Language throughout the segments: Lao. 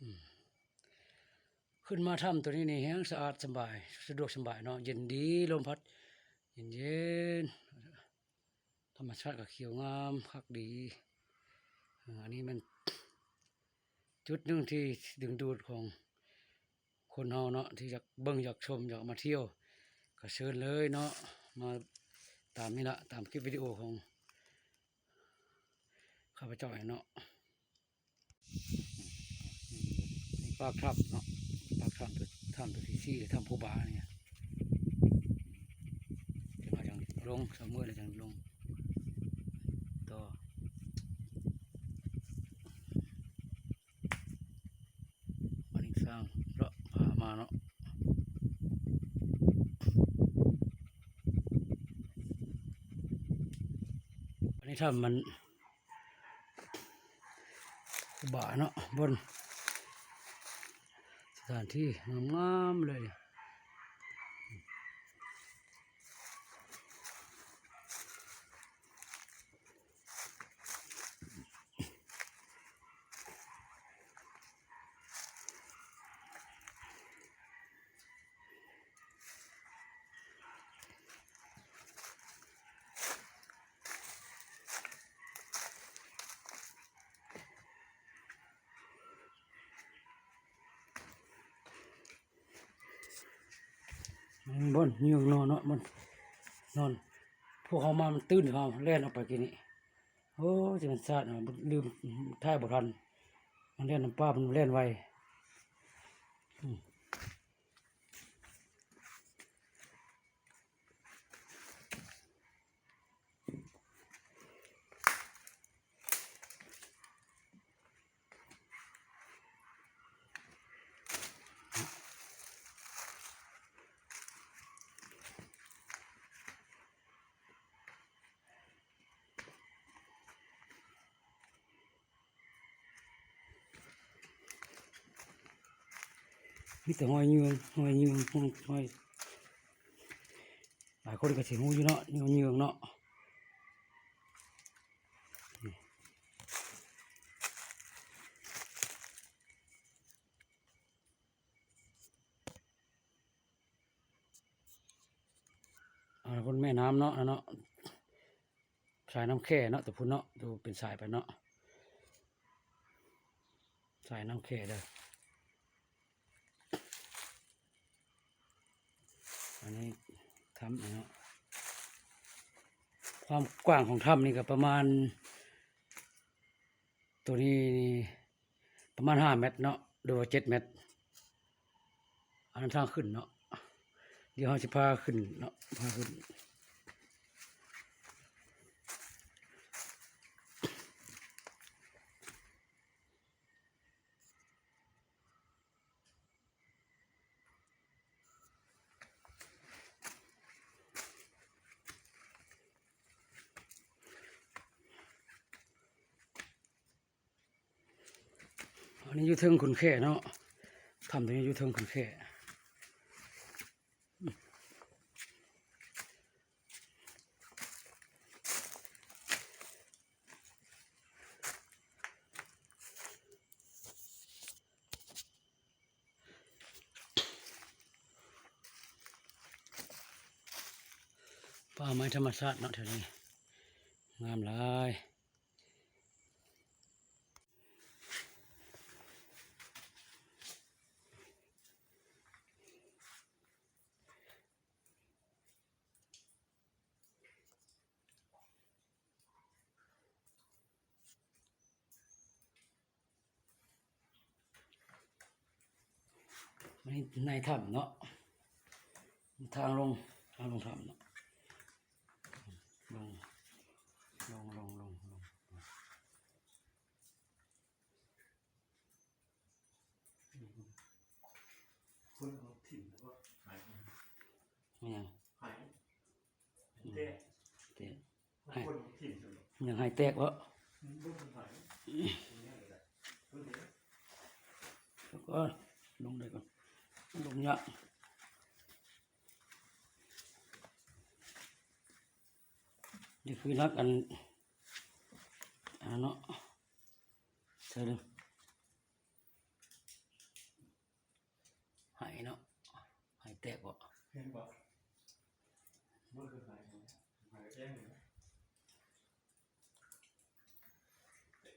ຂຶ້ນມາຖ້ຳໂຕນີ້ນີ້ແຮງສະອາດສະບາຍ ສະດວກສະບາຍເນາະ ເຢັນດີ ລົມພັດເຢັນໆ ທຳມະຊາດກໍຂຽວງາມຄັກດີ. ເອີ ອັນນີ້ແມ່ນຈຸດໜຶ່ງທີ່ດຶງດູດຂອງ ຄົນເຮົາເນາະ ທີ່ຢາກເບິ່ງ ຢາກຊົມ ຢາກມາທ່ຽວ ກໍເຊີນເລີຍເນາະ ມາຕາມນີ້ລະ ຕາມຄລິບວິດີໂອຂອງຂ້າພະເຈົ້າເນາະ. ນີ້ປາກຖ້ຳເນາະ ປາກຖ້ຳ ຖ້ຳໂຕທີສີ່ ຖ້ຳພູບານີ້ ຈັ່ງວ່າຈັ່ງລົງ ສອງມື້ແລ້ວຈັ່ງລົງຕໍ່. ອັນນີ້ຊ່າງເລາະພາມາເນາະ ອັນນີ້ຖ້ຳມັນຄູບາເນາະ ບ່ອນສະຖານທີ່ງາມໆເລີຍ. ບ່ອນຍືງນອນເນາະ ມັນນອນ ພວກເຮົາມາມັນຕື່ນ ເຮົາແລ່ນອອກໄປກີ້ນີ້ ໂອ້ ຊິແມ່ນຊາດ ລືມຖ່າຍບໍ່ທັນ ມັນແລ່ນນຳປ່າ ມັນແລ່ນໄວ. ມີແຕ່ຮອຍຍືງ ຮອຍຍືງ ຮອຍ ຮອຍ ຫຼາຍຄົນກໍຊິຮູ້ຢູ່ເນາະ ຍືງເນາະ. ອ່າ ຄົນແມ່ນ້ຳເນາະ ເນາະ ສາຍນ້ຳແຄເນາະ ແຕ່ພຸ້ນເນາະ ໂຕເປັນສາຍໄປເນາະ ສາຍນ້ຳແຄເດີ. ອັນນີ້ຖ້ຳເນາະ ຄວາມກວ້າງຂອງຖ້ຳນີ້ກໍປະມານ ໂຕນີ້ປະມານຫ້າແມັດເນາະ ຫຼືວ່າເຈັດແມັດ. ອັນນັ້ນທາງຂຶ້ນເນາະ ດຽວເຮົາຊິພາຂຶ້ນເນາະ ພາຂຶ້ນ. ອັນນີ້ຢູ່ເທິງຂຸນແຄເນາະ ຖ້ຳຕົວນີ້ຢູ່ເທິງຂຸນແຄ. ປ່າໄມ້ທຳມະຊາດເນາະ ແຖວນີ້ງາມຫຼາຍ. ໃນ ໃນຖ້ຳເນາະ ທາງລົງ ທາງລົງຖ້ຳເນາະ ລົງ ລົງ ລົງ ລົງ ລົງ. ຄົນເອົາຖິ້ມແລ້ວກໍຫາຍໄປ. ແມ່ນຫຍັງ? ຫາຍ. ອືມ ແຕກ ແຕກ. ຄົນເອົາຖິ້ມຊັ້ນເນາະ. ຫຍັງຫາຍແຕກເບາະ? ອືມ ບໍ່ທັນຫາຍ. ອືມ ເບິ່ງແດ່. ແລ້ວກໍລົງໄດ້ກ່ອນ ລົງຍາກ. ນີ້ຄືຫຼັກອັນ ອັນນັ້ນເນາະ ໃສ່ເດີ. ແມ່ນບໍ່? ມັນຄືຫາຍ ຫາຍແຈ້ງ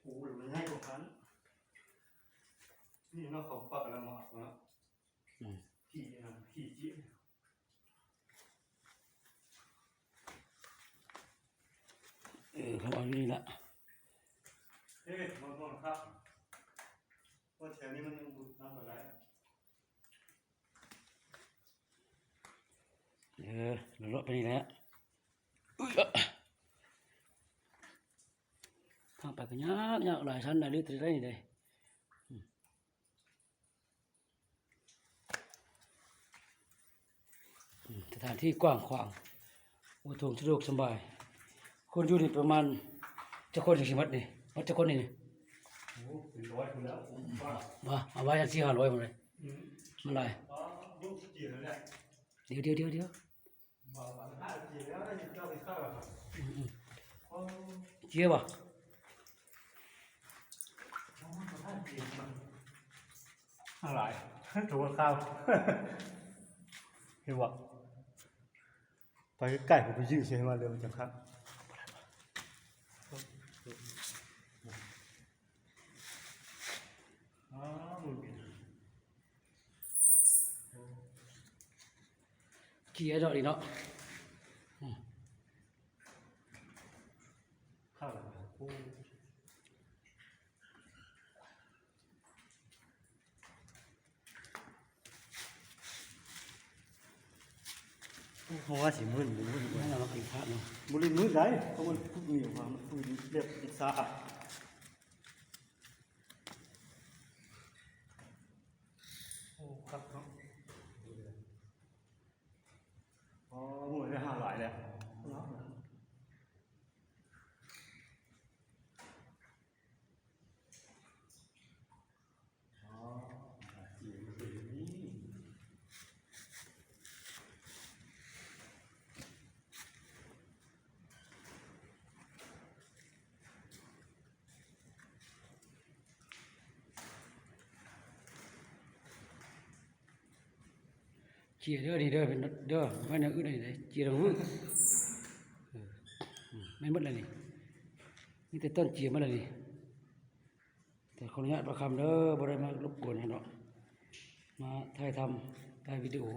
ໂອ້ ມັນງ່າຍກວ່າຄັນ ນີ້ເນາະ ເຂົາປັກແລ້ວມາເອົາເນາະ ອືມ ຂີ້ອັນນັ້ນ ຂີ້ຈິ ເອີ ເຂົາເອົາຢູ່ນີ້ລະ ເອີ ມັນບໍ່ຄັກ ເພາະແຖວນີ້ມັນຍັງບໍ່ທັນປານໃດ. ເອີ ເລາະໄປນີ້ແຫຼະ ອຸ້ຍ ທາງໄປກໍຍາກ ຍາກຫຼາຍ ຊັນຫຼາຍ ລຶກແທ້ນີ້ເດ້ ອືມ ສະຖານທີ່ກວ້າງຂວາງ ໂອ້ ໂຖງສະດວກສະບາຍ ຄົນຢູ່ນີ້ປະມານຈັກຄົນ ຈັ່ງຊິໝົດນີ້ ໝົດຈັກຄົນນີ້? ໂອ້ ເປັນຮ້ອຍພຸ້ນແລ້ວ ວ່າ ເອົາໄວ້ສີ່ຫ້າຮ້ອຍພຸ້ນເລີຍ ອືມ ມັນຫຼາຍ ອໍ ຢູ່ທີ່ນັ້ນແຫຼະ ດຽວໆໆໆ ອືມໆ ເຈ້ຍບໍ່? ຫຼາຍ ຖືວ່າຂາວ ເຫັນບໍ່? ໄປໃກ້ໆ ໄປຢືດໃສ່ມັນເລີຍ ມັນຈະຄັກ ອໍ ເຈ້ຍດອກນີ້ເນາະ ອືມ ເພາະວ່າຊິມຶນ ບໍ່ມຶນ ມັນເອົາມາກິນຂາດເນາະ ບໍ່ໄດ້ມຶນໃດ ເພາະມັນຝຶກໜຽວ ມັນຟື້ນແບບຊ້າ. ໂອ້ ຄັກເນາະ ອໍ ມື້ນີ້ໄດ້ຫ້າຮ້ອຍແລ້ວ. ເຈ້ຍເດີ ນີ້ເດີ ເປັນເດີ ແມ່ນແນວອື່ນອັນນີ້ເດ້ ເຈ້ຍລະຫວື ເອີ ແມ່ນໝົດແລ້ວນີ້ ມີແຕ່ຕົ້ນເຈ້ຍໝົດແລ້ວນີ້. ແຕ່ຂໍອະນຸຍາດປະຄຳເດີ ບໍ່ໄດ້ມາລົບກວນເນາະ ມາຖ່າຍທຳ ຖ່າຍວິດີໂອ.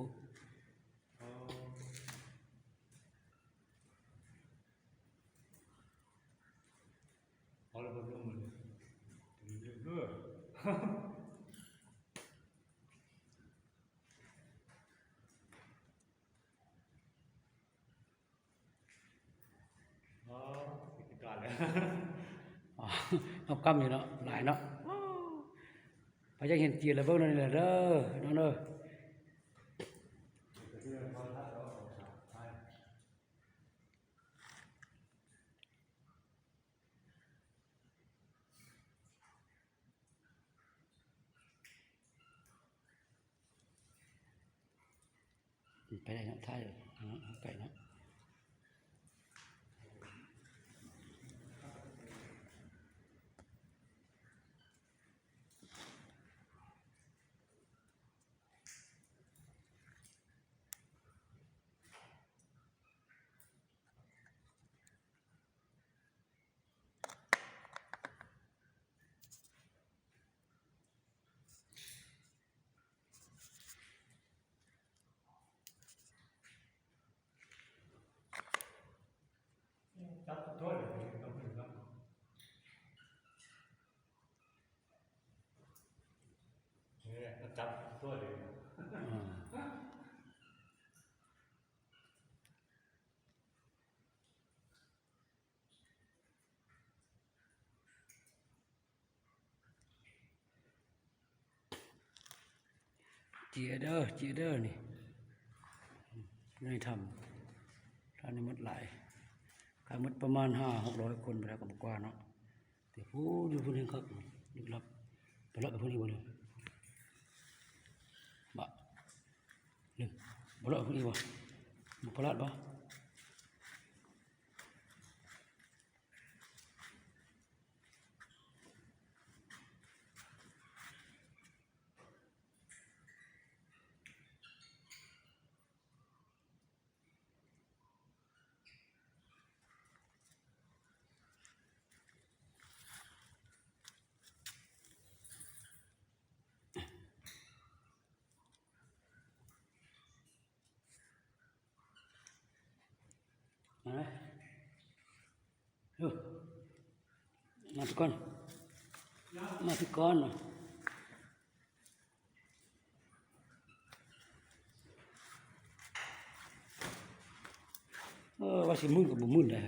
ເອົາລະເບິ່ງເດີ ເດີ. ອໍ ເປັນການແລ້ວ ອໍ ກັບກຳຢູ່ເນາະ ຫຼາຍເນາະ ໃຜຢາກເຫັນເຈ້ຍລະເບິ່ງແນວນີ້ແຫຼະເດີ ນ້ອງເດີ. ໄປໄດ້ເນາະ ຖ່າຍເນາະ ໄປເນາະ. ເຈ້ຍເດີ ເຈ້ຍເດີ ນີ້ ໃນຖ້ຳ ຖ້ຳນີ້ໝົດຫຼາຍ ກະໝົດປະມານຫ້າຫົກຮ້ອຍຄົນໄປແລ້ວ ກະບໍ່ກວ່າເນາະ. ແຕ່ຜູ້ຢູ່ພຸ້ນແຮ່ງຄັກ ລຶກລັບ ໄປເລາະໄປພຸ້ນອີກບໍ່ນີ້ ບະ ນີ້ ບໍ່ເລາະໄປພຸ້ນອີກບໍ່ ບໍ່ພະລາດບໍ່? ໂ ມາເດີ ເອີ ມາທຸກຄົນ ມາທຸກຄົນ. ເອີ ວ່າຊິມຶນກໍບໍ່ມຶນໄດ້.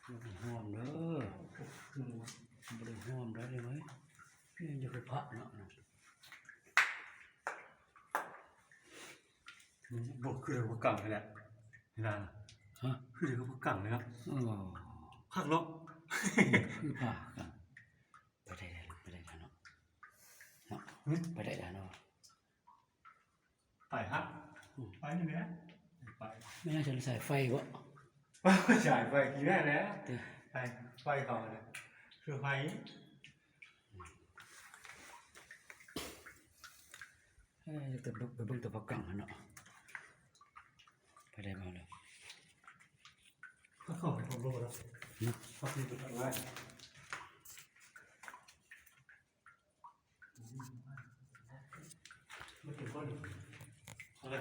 ບໍ່ໄດ້ຫອມເດີ ບໍ່ໄດ້ຫອມເດີເອີຍ. ນີ້ຈະຄືພະເນາະ ບໍ່ຄືກັບພະກັງນີ້ແຫຼະ ເວລານະ ຮະ ຄືກັບພະກັງເລີຍເນາະ. ອໍ ຄັກເນາະ ຄືພະກັງ. ໄປໄດ້ແລ້ວ ໄປໄດ້ແລ້ວເນາະ ເນາະ ຫຶ ໄປໄດ້ແລ້ວເນາະ. ໄປຮະ ອືມ ໄປນີ້ແຫຼະ ໄປ ແມ່ນຫຍັງ ສາຍໄຟບໍ? ສາຍໄຟ ຂີ້ແມ່ນແຫຼະ ໄຟ ໄຟເຂົາແຫຼະ ຄືໄຟ. ເອີ ໄປເບິ່ງ ໄປເບິ່ງຕົວປະກັງຫັ້ນເນາະ ໄປໄດ້ມາແລ້ວ ເຂົາເຂົ້າໄປຂອງໂລກແລ້ວ ເຂົາເປັນຕົວປະກັງໄວ້. ມັນເປັນກ້ອນ ເອົາໄດ້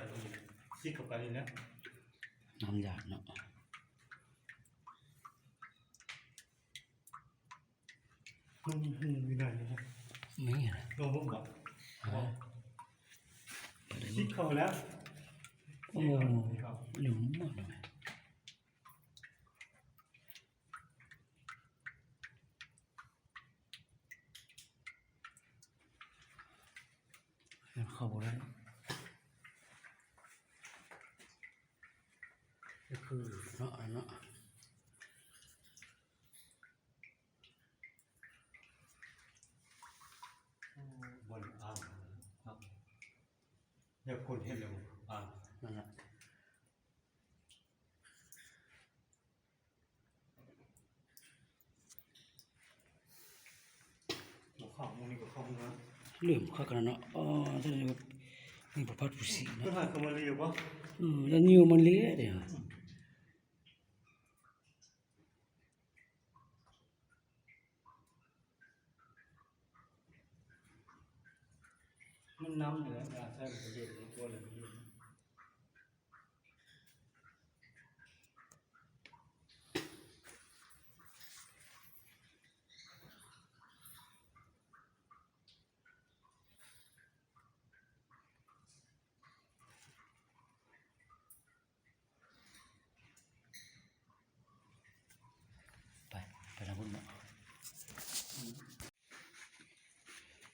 ຊິກເຂົ້າໄປນີ້ແຫຼະ ນ້ຳຢາດເນາະ ມັນ ມັນມີໄດ້ຢູ່ ນີ້ນະ ລອງເບິ່ງບໍ່? ເອີ ຊິກເຂົ້າແລ້ວ ໂອ້ ຊິກເຂົ້າ ເຫຼືອໝົດເລີຍ. ເຂົ້າບໍ່ໄດ້ ຄືເນາະ ອັນເນາະ ໂອ້ ບ່ອນອ່າງເນາະ ແນວຄົນເຮັດແລ້ວອ່າງ ນັ້ນລະ. ເລີ່ມຄັກແລ້ວເນາະ ອໍ ແຕ່ວ່າມີຜູ້ພັດຜູ້ສີເນາະ ເພິ່ນຫາກະມາເລວະ ອືມ ແລ້ວນິ້ວມັນເລເດ້ ມັນນຳນີ້ແຫຼະ ຢາໃສ່ມັນກະເລວ ມັນກວນແລ້ວມັນເລວ. ໄປ ໄປທາງພຸ້ນເນາະ.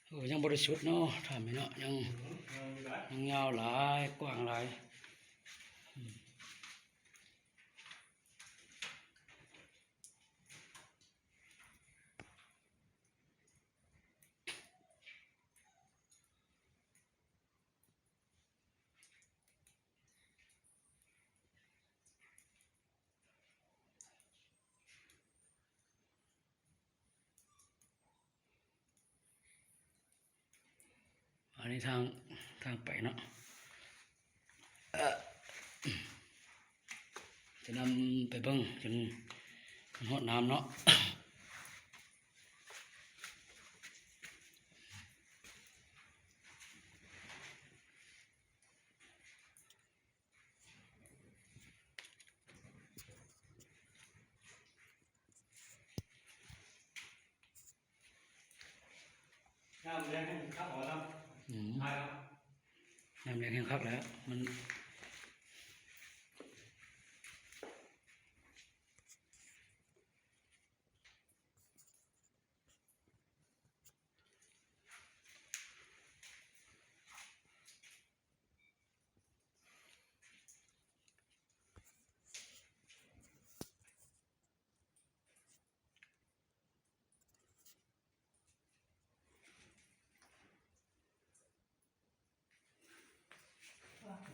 ເອີ ຍັງບໍ່ໄດ້ສຸດເນາະ ຖ້ຳນີ້ເນາະ ຍັງ ຍັງຍາວຫຼາຍ ກວ້າງຫຼາຍ. ອັນນີ້ທາງ ທາງໄປເນາະ ຈະນຳໄປເບິ່ງຈົນຮອດນ້ຳເນາະ. ນ້ຳແລງແຮງຄັກແລ້ວເນາະ ອືມ ຖ່າຍເນາະ ນ້ຳແລງແຮງຄັກແລ້ວ ມັນ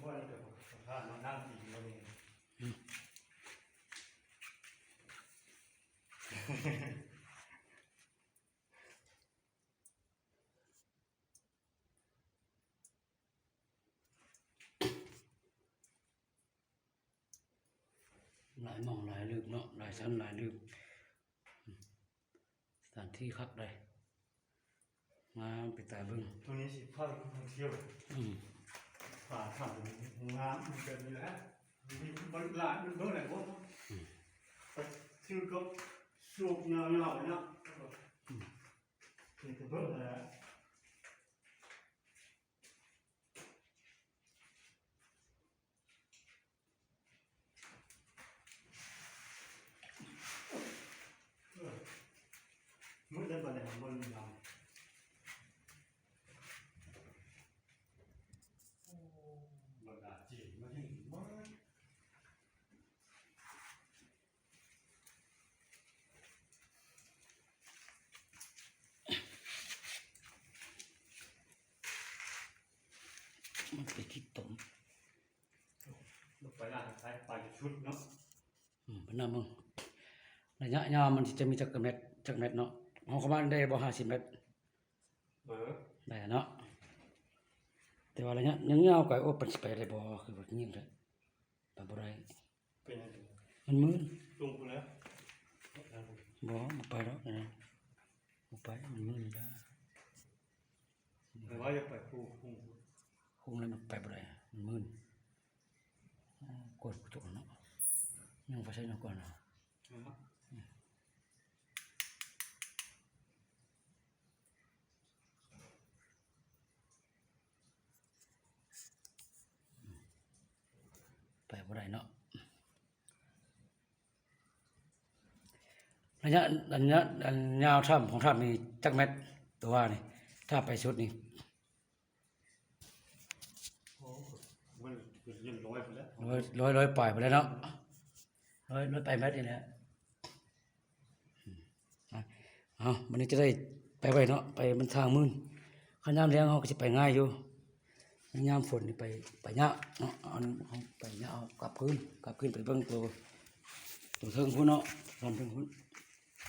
ພາມານັ່ງກິນມື້ນີ້ ຫຼາຍໝ່ອງຫຼາຍລຶກເນາະ ຫຼາຍຊັ້ນຫຼາຍລຶກ. ສະຖານທີ່ຄັກໃດ໋ ງາມເປັນຕາເບິ່ງ. ໂຕນີ້ຊິພາໄປທ່ອງທ່ຽວ ອືມ ຫາຖ້ຳງາມແບບນີ້ແຫຼະ ມັນຫຼາຍ ມັນເບິ່ງຫຼາຍຄົນ ອືມ ໄປຊື້ກັບສວກຍາວໆເນາະ ອືມ ເປັນຕາເບິ່ງຫັ້ນແຫຼະ. ເອີ ມືດແລ້ວບັດນີ້ ບໍ່ມີລຳ ບັນດາຈີນມາເຫັນໝົດ. ມັນເປັນທີ່ຕົມ ລົງໄປລະ ໄປ ໄປຈຸດເນາະ ອືມ ໄປນຳເບິ່ງ ໄລຍະຍາວມັນຊິຈະມີຈັກແມັດ ຈັກແມັດເນາະ ເຮົາເຂົ້າມາໄດ້ບໍ່ ຫ້າສິບແມັດ ເອີ ໄດ້ເນາະ ແຕ່ວ່າໄລຍະຍາວໆໄກ ໂອ້ ມັນຊິໄປໄດ້ບໍ່ ຄືວ່າຍິງແທ້ ໄປບໍ່ໄດ້ ເປັນຫຍັງ? ມັນມືນ ລົງພຸ້ນແຫຼະ ບໍ່ ບໍ່ໄປດອກ ອັນນັ້ນ ບໍ່ໄປ ມັນມືນລະ ແຕ່ວ່າຢາກໄປພູ ພູ ພູແລ້ວມັນໄປບໍ່ໄດ້ ມັນມືນ ໂອ້ ກວດບໍ່ຕົກເນາະ ຍັງໄປໃສເນາະກ່ອນນະ ອືມ ໄປບໍ່ໄດ້ເນາະ ໄລຍະ ໄລຍະ ອັນຍາວຖ້ຳຂອງຖ້ຳນີ້ຈັກແມັດ ຕົວວ່ານີ້ ຖ້າໄປສຸດນີ້? ໂອ້ ມັນເປັນຮ້ອຍພຸ້ນແຫຼະ ຮ້ອຍ ຮ້ອຍ ຮ້ອຍປາຍພຸ້ນແຫຼະເນາະ ຮ້ອຍ ຮ້ອຍປາຍແມັດນີ້ແຫຼະ ອືມ ເອົາ ບັດນີ້ຈະໄດ້ໄປໄວເນາະ ໄປມັນທາງມື່ນ ຄັນຍາມແລ້ງເຮົາກໍຊິໄປງ່າຍຢູ່ ຍາມຝົນນີ້ໄປ ໄປຍາກເນາະ ເອົາ ເຮົາໄປຍາກ ເອົາກັບຄືນ ກັບຄືນໄປເບິ່ງໂຕ ໂຕເທິງພຸ້ນເນາະ ທາງເທິງພຸ້ນ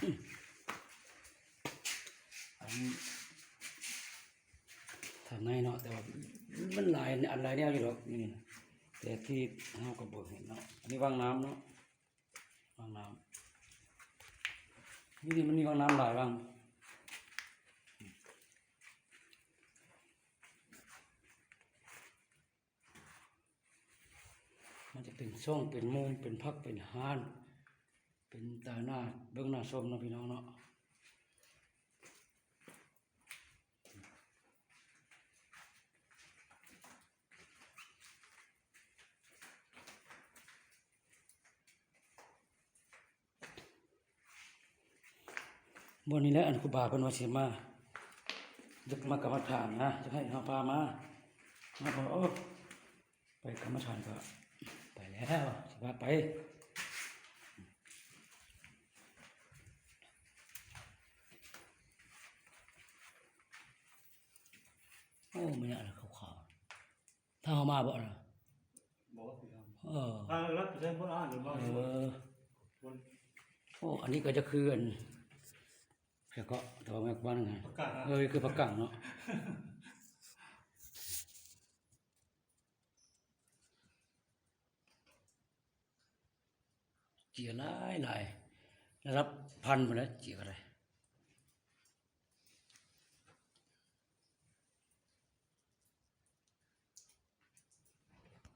ອືມ ອັນ ທາງໃນເນາະ ແຕ່ວ່າມັນຫຼາຍອັນຫຼາຍແນວຢູ່ດອກ ນີ້ ແຕ່ທີ່ເຮົາກໍບໍ່ເຫັນເນາະ ອັນນີ້ວັງນ້ຳເນາະ ວັງນ້ຳ ຢູ່ນີ້ມັນມີວັງນ້ຳຫຼາຍວັງ. ມັນຈະເປັນຊ່ອງ ເປັນມຸມ ເປັນພັກ ເປັນຮ້ານ ເປັນຕາໜ້າເບິ່ງໜ້າຊົມເນາະ ພີ່ນ້ອງເນາະ. ບ່ອນນີ້ແຫຼະ ອັນຄູບາເພິ່ນວ່າຊິມາ ຢາກມາກຳມະຖານນະ ຢາກໃຫ້ເຮົາພາມາ ມາ ໂອ້ ໄປກຳມະຖານກໍໄປແລ້ວ ຊິພາໄປ ໂອ້ ມັນຫຍັງອັນຂາວໆ ຖ້າເຮົາມາບໍ່ນະ ບໍ່ ເອີ ຖ້າລັດໄປໃຊ້ຄົນອ່ານຫຼືວ່າ ເອີ ຄົນ ໂອ້ ອັນນີ້ກໍຈະຄືອັນ ແລ້ວກໍ ແຕ່ວ່າແມ່ນກວ້າງນະ ປາກກາງນະ ເອີ ຄືປາກກາງເນາະ ເຈ້ຍຫຼາຍໆ ລະດັບພັນພຸ້ນແຫຼະ ເຈ້ຍກໍໄດ້.